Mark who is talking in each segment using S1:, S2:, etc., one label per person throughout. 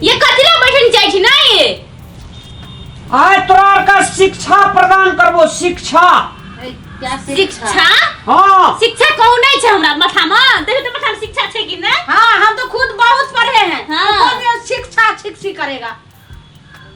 S1: ये कथी ला बैठन जाइ छी ना ये?
S2: आइ तोरा आर का शिक्षा प्रदान करबो, शिक्षा।
S3: क्या
S1: शिक्षा?
S2: हाँ।
S1: शिक्षा कहू नहीं छै हमरा माथा में, देखो तो माथा में शिक्षा छै कि नहीं?
S3: हाँ, हम तो खुद बहुत पढ़े हैं।
S1: हाँ।
S3: तो कौन ये शिक्षा शिक्षी करेगा?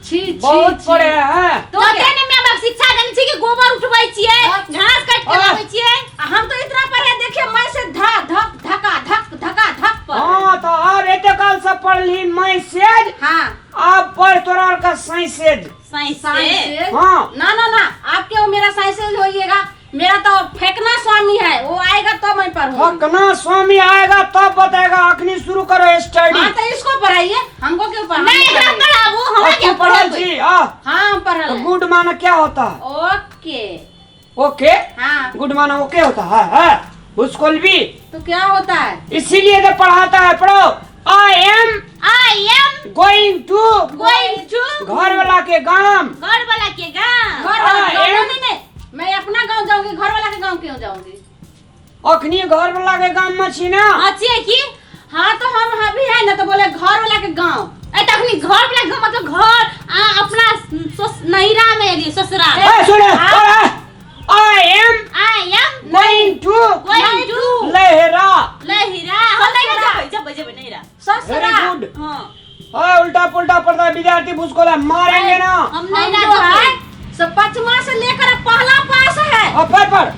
S3: छी छी।
S2: बहुत
S3: छी।
S2: पढ़े हैं।
S3: तो
S1: तो
S3: क्या?
S1: ने माय बाप शिक्षा देने छी कि गोबर उठबै छियै, घास काट के
S2: हाँ।
S1: लाबै छियै।
S3: हम तो इतना पढ़े, देखिए मैं से धा धक धका धक धका धक पर।
S2: हाँ, तो आब एते काल से पढ़ली मैसेज।
S3: हाँ।
S2: आब पढ़ तोरा आर का साइंसेज।
S1: साइंस से?
S3: साइंस?
S2: हाँ।
S3: ना ना ना, आप क्यों मेरा साइंस होइएगा? मेरा तो फेंकना स्वामी है, वो आएगा तो मैं पढ़ूंगी।
S2: फेंकना स्वामी आएगा तब बताएगा। अखनी शुरू करो स्टडी।
S3: हाँ, तो इसको पढ़ाइए, हमको क्यों पढ़ाइए?
S1: नहीं, एकरा पढ़ाबू, हमरा
S2: तू
S1: क्या
S2: पढ़ल
S1: पढ़ेबै?
S2: छी आ?
S3: हाँ, हम पढ़ल
S2: तो
S3: हैं।
S2: गुड माना क्या होता है?
S3: ओके।
S2: ओके?
S3: हाँ।
S2: गुड माना ओके होता है, है? उसको भी
S3: तो क्या होता है?
S2: इसीलिए तो पढ़ाता है। पढ़ो, I am
S1: I am
S2: going to
S1: going to
S2: घर वाला के गांव।
S1: घर वाला के गांव।
S3: घर वाला
S2: I
S3: के गाँव?
S2: am-
S3: नहीं नहीं, मैं अपना गांव जाऊंगी, घर वाला के गांव क्यों जाऊंगी?
S2: अखनी घर वाला के गांव में छी ना?
S1: हाँ, छियै की?
S3: हाँ, तो हम अभी है ना, तो बोले घर वाला के गांव।
S1: ए तखनी घर वाला के गांव मतलब घर आ अपना नैहरा में एलियै, ससुरा।
S2: ए सुन, I am
S1: I am
S2: going to
S1: going to
S2: Lehra.
S1: Lehra. हम नैहरा जेबै, जेबै जेबै नैहरा।
S3: ससुरा।
S2: वेरी गुड।
S1: हाँ।
S2: ओए, उल्टा पुल्टा पढ़ता है विद्यार्थी, भूसकोला मारेंगे ना।
S1: हम
S3: हम
S1: नैहरा
S3: जो है
S1: जेबै।
S3: सब पचमा से लेकर पहला पास है।
S2: और पढ़ पढ़,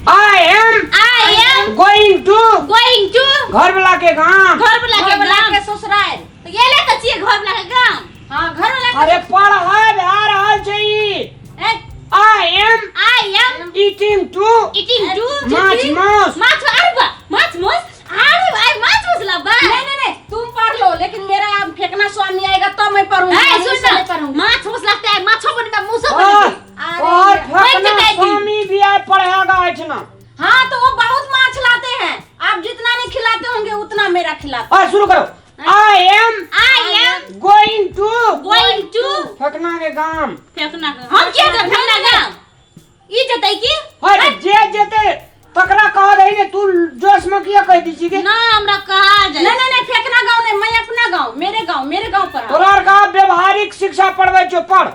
S2: I am
S1: I am
S2: going to
S1: going to
S2: घर वाला के गांव।
S1: घर वाला
S3: घर
S1: के
S3: वाला
S1: गांव।
S3: के ससुराल।
S1: तो ये ले तऽ छियै घर वाला के गांव।
S3: हाँ, घर वाला के।
S2: अरे पढ़ है भा रहल छै ई।
S3: ए,
S2: I am
S1: I am
S2: eating to
S1: eating to
S2: माछ मांस।
S1: माछ, अरे बा, माछ मांस, अरे भाई, माछ मांस लबा।
S3: नहीं नहीं नहीं, तुम पढ़ लो, लेकिन मेरा अब फेंकना स्वामी आएगा तो मैं पढ़ूंगी,
S1: ए
S3: नहीं
S1: सुन
S3: से
S1: ना,
S3: नहीं पढ़ूंगी।
S1: माछ मांस लगता है, माछो बनबे, मूसो
S2: और
S1: बनबे।
S2: और
S3: अरे
S2: फेंकना
S1: बैठ जाएगी।
S2: स्वामी भी आए पढ़ेगा एठना।
S3: हाँ, तो वो बहुत माछ लाते हैं, आप जितना नहीं खिलाते होंगे उतना मेरा खिलाते।
S2: और शुरू करो, I am
S1: I am
S2: going to
S1: going to
S2: फेंकना के गांव।
S1: फेंकना के हम किया जब फेंकना गाम ई जतै की?
S2: अरे जे जेते तकरा कह दही ने, तू जोश में किया कह दी छी के?
S1: ना, हमरा कहा जाय।
S3: नहीं नहीं नहीं, फेंकना गाँव नहीं, मैं अपना गाँव, मेरे गाँव, मेरे गाँव पर।
S2: तोरा आर का व्यवहारिक शिक्षा पढ़बै छौ, पढ़।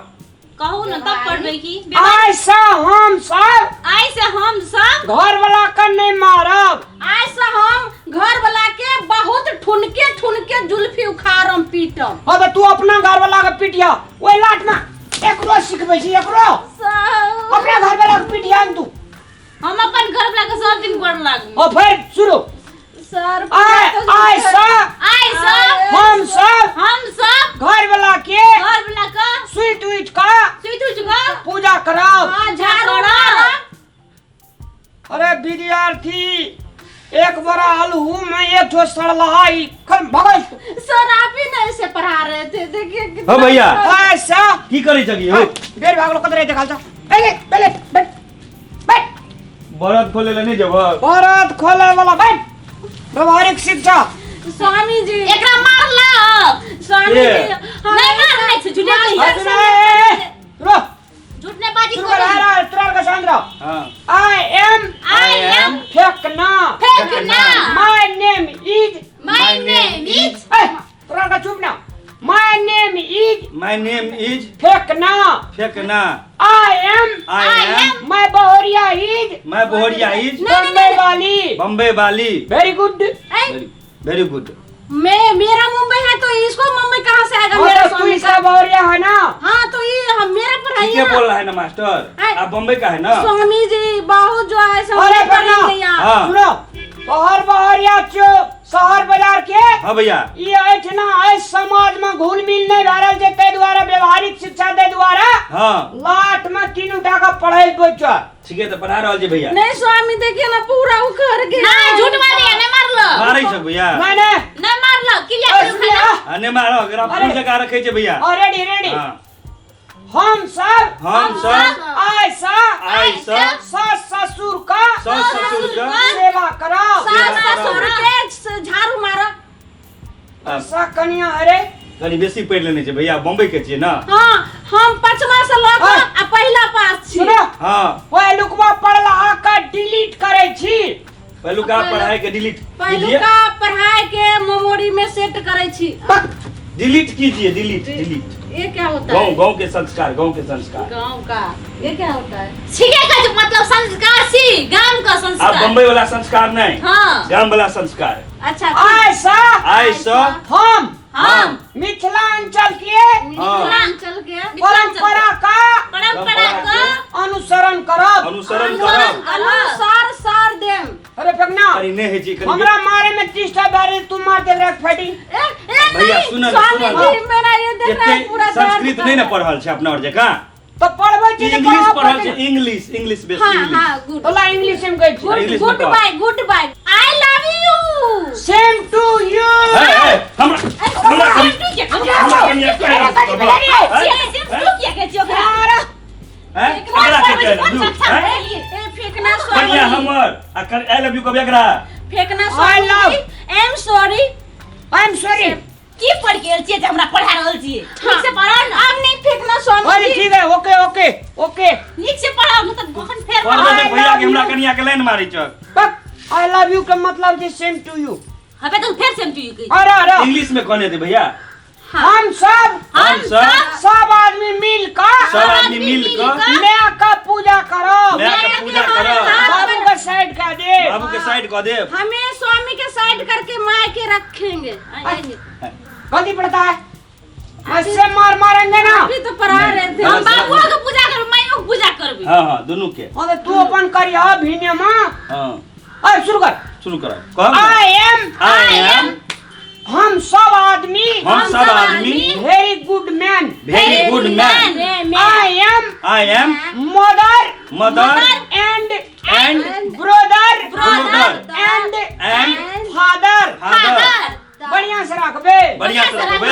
S1: कहू न तब पढ़बै की।
S2: आइ से हम सब
S1: आइ से हम सब
S2: घर वाला के नहीं मारब।
S3: आज से हम घर वाला के बहुत ठुनके ठुनके जुल्फी उखाड़म पीटम।
S2: हाँ, तो तू अपना घर वाला के पिटिया ओहि लाट में, एकरो सिखबै छी, एकरो अपना घर वाला के पिटिया ने तू।
S1: हम अपन घर वाला के सब दिन गोर लागू।
S2: और फिर शुरू।
S3: सर,
S2: आइ आइ से
S1: आइ से
S2: हम सब
S1: हम सब
S2: घर वाला के
S1: घर वाला के
S2: सुति उठि के
S1: सुति उठि के
S2: पूजा करब।
S3: हाँ, झाड़ू
S1: करब।
S3: मारब।
S2: अरे विद्यार्थी, एक बड़ा अलहू में एक ठो सड़लहा ई खन भगै।
S3: सर, आप ही ना ऐसे पढ़ा रहे थे, देखिए कितना।
S4: हाँ भैया।
S2: ऐसा
S4: की करै छगी हो?
S2: बेर भागलो कतरे देखल छ। ए पहले बैठ बैठ।
S4: बरद खोले ला नहीं जेबह?
S2: बरद खोले वाला बैठ, व्यवहारिक शिक्षा।
S3: स्वामी जी,
S1: एकरा मारलक।
S3: स्वामी
S4: के?
S3: जी, हम
S1: नहीं मारने छै, झूठे
S2: हाँ,
S1: कहिए।
S2: सुन, ए, ए, ए, रुक।
S1: झूठ नहीं बाजी।
S2: शुरू कर। आ तुरंत का शांत रहो।
S4: हाँ।
S2: I am
S1: I am
S2: फेंकना।
S1: फेंकना।
S2: My name is
S1: my name is
S2: ए तुरंत का चुप ना। My name is
S4: my name is
S2: फेंकना।
S4: फेंकना।
S2: I am
S4: I am
S2: my बहुरिया is
S4: my Bohariya is
S2: Bombay वाली।
S4: बम्बे वाली।
S2: Very good.
S4: Very good.
S3: मैं मेरा मुंबई है तो इसको मुंबई कहाँ से आएगा मेरा
S2: और तू
S3: स्वामी
S2: इसका
S3: का?
S2: बहुरिया है ना?
S3: हाँ, तो ये हम मेरा पढ़ाई
S4: ठीक है, बोल रहा है ना मास्टर।
S3: आय।
S4: आप बम्बई का है ना?
S3: स्वामी जी, बहुत जो है सब
S2: अरे
S3: नहीं
S2: बना।
S3: पढ़ेंगे यहाँ।
S4: हाँ।
S2: सुनो, शहर बहरिया चो शहर बाजार के
S4: हाँ भैया।
S2: ई एठना एहि समाज में घुल मिल नहीं भए रहल छै, ताहि दुआरे व्यवहारिक शिक्षा दे दुआरे
S4: हाँ।
S2: लाट में तीनू टा के पढ़ै बच्चा।
S4: ठीक है, तो पढ़ा रहल छी भैया।
S3: नहीं स्वामी, देखिए ना, पूरा उखड़ गया।
S1: नहीं, झूठ मारे, नहीं मारलो।
S4: मारै छ भैया।
S2: नहीं नहीं।
S1: नहीं मारलो, क्रिया
S2: ए,
S1: करू
S2: सुनिए,
S1: खाना।
S2: आ,
S4: आ, नहि मारह, एकरा
S2: अरे।
S4: फूल जकाँ रखै छै भैया।
S2: और रेडी रेडी।
S4: हाँ।
S2: हम सब
S4: हम सब
S2: आइ सँ
S4: आइ सँ
S2: सास ससुर का
S4: सास ससुर का
S2: सेवा करब।
S3: सास ससुर के झाड़ू मारब।
S2: सा कनिया, अरे
S4: कनि बेसी पढ़ि लेने छै भैया, बम्बई के छियै ना।
S3: हाँ, हम पचमा से लऽ कऽ
S2: हाँ।
S3: आ पहिला पास छी।
S2: सुनो।
S4: हाँ।
S2: पहिलुकवा पढ़ला का डिलीट करै छी।
S4: पहिलुका पढ़ाई के डिलीट कीजिए।
S3: पहिलुका पढ़ाई के मेमोरी में सेट करै छी।
S2: बक।
S4: डिलीट कीजिए, डिलीट डिलीट।
S3: ये क्या होता
S4: गाँव
S3: है?
S4: गाँव के संस्कार, गाँव के संस्कार।
S3: गांव का ये क्या होता है?
S1: छिके का जो मतलब संस्कार सी गाम का
S4: आप
S1: संस्कार।
S4: बम्बई वाला संस्कार नहीं,
S1: हाँ।
S4: गाम वाला संस्कार।
S3: अच्छा।
S2: ऐसा
S4: ऐसा
S2: हम
S1: हम
S2: मिथिलांचल के
S3: मिथिलांचल के
S2: परंपरा का
S1: परंपरा का
S2: अनुसरण करब।
S4: अनुसरण करब।
S3: अनुसार सार देम।
S2: अरे फेंकना,
S4: अरे नहीं है जी, कनी
S2: हमरा मारे में 30टा बारी तू मार दे रहा फाइटिंग।
S3: ए, ए,
S4: भैया,
S3: नहीं,
S4: सुनऽ ने,
S3: स्वामी
S4: सुनऽ ने।
S3: जी मेरा ये देख रहा है
S4: एते
S3: पूरा दर्द
S4: संस्कृत
S3: कर
S4: नहीं ने
S3: रहा है।
S4: पढ़ल छै अपना और जकाँ।
S2: तो पढ़बै छी तऽ
S4: इंग्लिश
S2: पढ़ाबऽ
S4: पढ़ल छै,
S2: पड़तै।
S4: इंग्लिश, इंग्लिश बेसी
S3: हाँ
S4: इंग्लिश।
S3: हाँ, गुड।
S2: तोला इंग्लिश में कहै छी।
S4: इंग्लिश में
S3: गुड
S4: कह।
S3: Bye, good bye, I love you.
S2: Same to you.
S4: हे, हे, हमरा हमरा कनी हमरा कनी हैं? हमरा के कहै लव you, हैं?
S3: ए फेंकना
S4: कनिया
S3: स्वामी
S4: हमर आ कर I love you कब एकरा
S3: फेंकना
S2: I
S3: Swami
S2: love.
S3: Ji, I am sorry.
S2: I am sorry.
S1: की पढ़ के आयल छियै जे हमरा पढ़ा रहल छियै? ठीक से पढ़ाउ ने।
S3: अब नहीं फेंकना स्वामी
S2: अरे
S3: जी।
S2: ठीक है, ओके ओके ओके।
S1: नीक से पढ़ाउ ने तऽ कखन फेर
S4: पढ़बै
S2: I
S4: तऽ भैया
S2: love
S4: के हमरा
S2: you.
S4: कनिया के लाइन मारै छ।
S2: बक I love you के मतलब जे सेम टू you.
S1: हबे तऽ फेर सेम टू यू कहै।
S2: अरे अरे
S4: इंग्लिश में कहने दे भैया।
S2: हम सब
S4: हम सब
S2: सब आदमी मिल कर
S4: सब आदमी मिल कऽ
S2: माय का पूजा करो,
S4: माय के पूजा करब,
S2: बाबू के साइड कर दे।
S4: बाबू के साइड कऽ देब।
S3: हमें स्वामी के साइड करके माँ के रखेंगे। आएंगे।
S2: गलती पड़ता है, ऐसे मार मारेंगे ना।
S3: अभी तो पढ़ा रहे थे।
S1: हम बाबुआ के पूजा करबै, माइयो के पूजा करबै।
S4: हाँ हाँ, दुनू के।
S2: हाँ, तो तू अपन करिया भिने माँ।
S4: हाँ
S2: अरे शुरू कर।
S4: शुरू करब, कहब ने।
S2: I am
S4: I am
S2: हम सब आदमी,
S4: हम सब आदमी
S2: very good man,
S4: very good man,
S2: I am
S4: I am
S2: mother
S4: mother
S2: and
S4: and
S2: brother
S4: brother
S2: and
S4: and
S2: father.
S4: Father.
S2: बढ़िया से रखबे,
S4: बढ़िया से रखबै।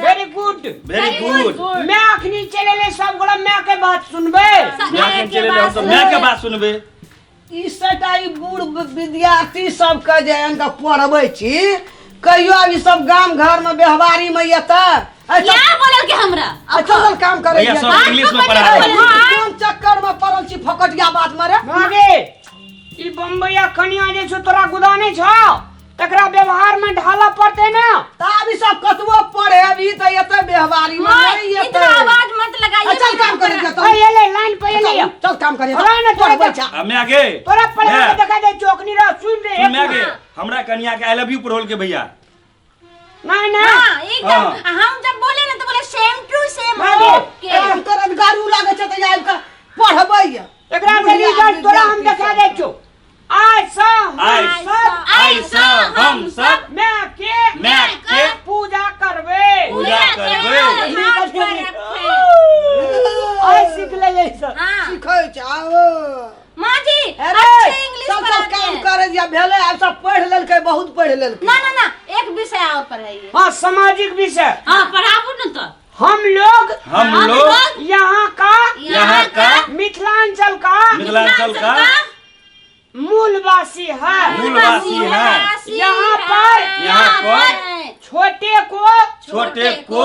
S2: वेरी गुड,
S4: वेरी गुड।
S2: मैं अखनी चले ले सब गोला मैं के बात सुनबे।
S4: माय के चले हम सब माय के बात सुनबै।
S5: ई सटा ई बूढ़ विद्यार्थी सबके जे इनका पढ़बै छी, कहियो आब ई सब गाम घर में व्यवहारी में एतै? अच्छा,
S1: क्या बोलल के हमरा?
S5: अच्छा, चल काम करै
S4: भैया
S5: छी।
S4: सब इंग्लिश में पढ़ा रहल छै।
S5: कोन चक्कर में पड़ल छी फकटिया बात में रे?
S2: मागे ई बम्बईया कनिया जे छौ तोरा गुदा नहीं छौ, तकरा व्यवहार में ढाला पड़ते ना।
S5: त आब ई सब कतबो पढ़े अभी त एतै व्यवहारी में नहीं एतै।
S3: इतना आवाज मत लगाइए।
S5: चल काम करै छी,
S2: अरे ये ले लाइन पे ये ले।
S5: चल काम करै
S2: अरे ना तोरा
S5: पढ़बै छी।
S4: आ माय गे,
S2: तोरा पढ़ा
S4: माय।
S2: के देखा दे चौकनी रह सुन रे।
S4: सुन माय गे, हमरा कनिया के I love you पढ़ौल के भैया।
S2: नहीं नहीं।
S3: हाँ, एकदम।
S4: हाँ।
S3: हम जब बोले ना तो बोले सेम टू सेम।
S2: माँ गे,
S3: ओके।
S5: हम तोरा गारू लागै छै त आबि कऽ पढ़बै।
S2: एकरा के रिजल्ट तोरा हम देखा दे छौ। आइ सँ हम
S4: आइ
S2: सब
S4: आइ सँ हम सब
S2: माय के
S4: माय के
S2: पूजा करबै,
S4: पूजा करबै।
S2: आइ सीख ले जाइ सब।
S3: हाँ।
S5: सिखै छै आओ।
S3: माँ जी
S5: अरे
S3: अच्छे इंग्लिश
S5: सब सब
S3: पढ़ाते
S5: काम
S3: हैं।
S5: करे जे भेलै, आब सब पढ़ि लेलकै, बहुत पढ़ि लेलकै।
S3: ना ना ना, एक विषय और पढ़ाइए।
S2: हाँ, सामाजिक विषय।
S1: हाँ पढ़ाबू ने तऽ।
S2: हम लोग
S4: हम लोग
S2: यहाँ का
S4: यहाँ का
S2: मिथिलांचल का
S4: मिथिलांचल का
S2: मूलवासी है,
S4: मूलवासी है।
S2: यहाँ पर
S4: यहाँ पर
S2: छोटे को
S4: छोटे को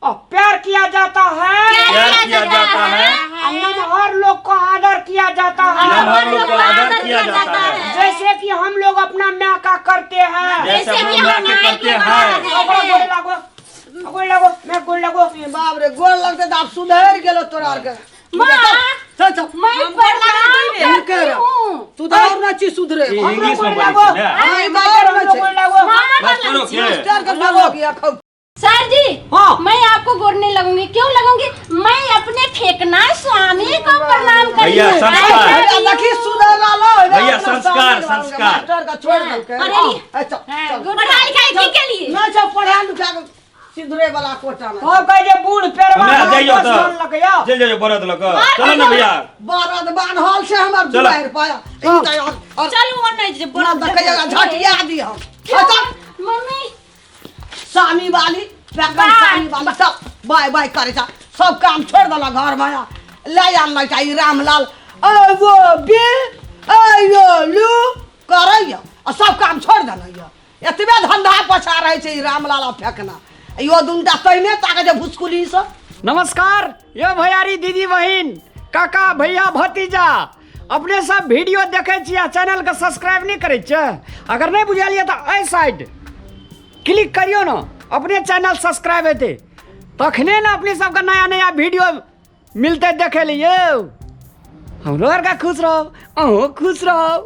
S2: और प्यार किया जाता है,
S4: प्यार किया जाता है,
S2: और नमहर लोग को आदर किया जाता है,
S4: नमहर लोग को आदर किया जाता है,
S2: जैसे कि हम लोग अपना माँ का करते हैं,
S4: जैसे हम लोग माँ के करते हैं।
S2: गोड़ लागो, गोड़ लागो, मैं गोड़ लागो।
S5: बाप रे, गोड़ लगते तऽ आब सुधरि गेलो तोरा आरके।
S3: माँ,
S5: चल चल,
S3: मैं प्रणाम करती हूँ।
S5: तू तऽ और नहि छी सुधरे।
S4: ई
S2: हमरो
S4: इंग्लिश में
S2: गोड़
S4: पढ़ै
S2: लागो।
S4: छै ने।
S5: हाँ, ई बात
S2: हमरो
S5: नहि छै।
S2: गोड़ लागो।
S4: मास्टरो के
S5: मास्टर के बोलो कि अखन
S3: सर जी,
S2: हाँ।
S3: मैं आपको गोड़ने लगूंगी। क्यों लगूंगी? मैं अपने फेंकना स्वामी को प्रणाम करी
S4: भैया,
S3: हूँ।
S4: संस्कार।
S3: I love
S5: भैया,
S3: you.
S5: देखी सुधर रहलो।
S4: भैया, संस्कार, संस्कार।
S5: मास्टर के छोड़ देलकै।
S1: अरे,
S5: अच्छा, चल।
S1: पढ़ाई लिखाई की केलिए?
S5: नहि छै पढ़ा लिखा के सिधरे वाला कोटा में।
S2: और कहे जे बूढ़ पेड़वा
S4: हमरा जाइयो
S2: दोष
S4: तऽ।
S2: मानलक यौ।
S4: चलि जाइयो बरद लऽ कऽ, चलो ने भैया।
S5: बरद बान्हल छै हमर
S4: चलो।
S5: दुआरि पर। ई तऽ और
S1: चलू और नहीं जे
S5: ना देखैया झटिया दी हम। अच्छा
S3: मम्मी
S5: सामी वाली पैगन सामी वाली सब बाय बाय करे छ, सब काम छोड़ देलक घर में ले आनलक ई रामलाल ए वो बे ए यो लू करैया आ सब काम छोड़ देलक। एतबे धंधा पछा रहै छै ई रामलाल आ फेकना, इहो दुनूटा तहिने ताके जे भुसकुली सब।
S2: नमस्कार यो भैयारी दीदी बहिन काका भैया भतीजा, अपने सब वीडियो देखे छी आ चैनल के सब्सक्राइब नहीं करे छियै? अगर नहीं बुझल ये तो एहि साइड क्लिक करियो ना, अपने चैनल सब्सक्राइब हेतै तखने ने अपने सबके नया नया वीडियो मिलतै देखै लिए। यौ हमरो आरके खुश रहब, अहूँ खुश रहब।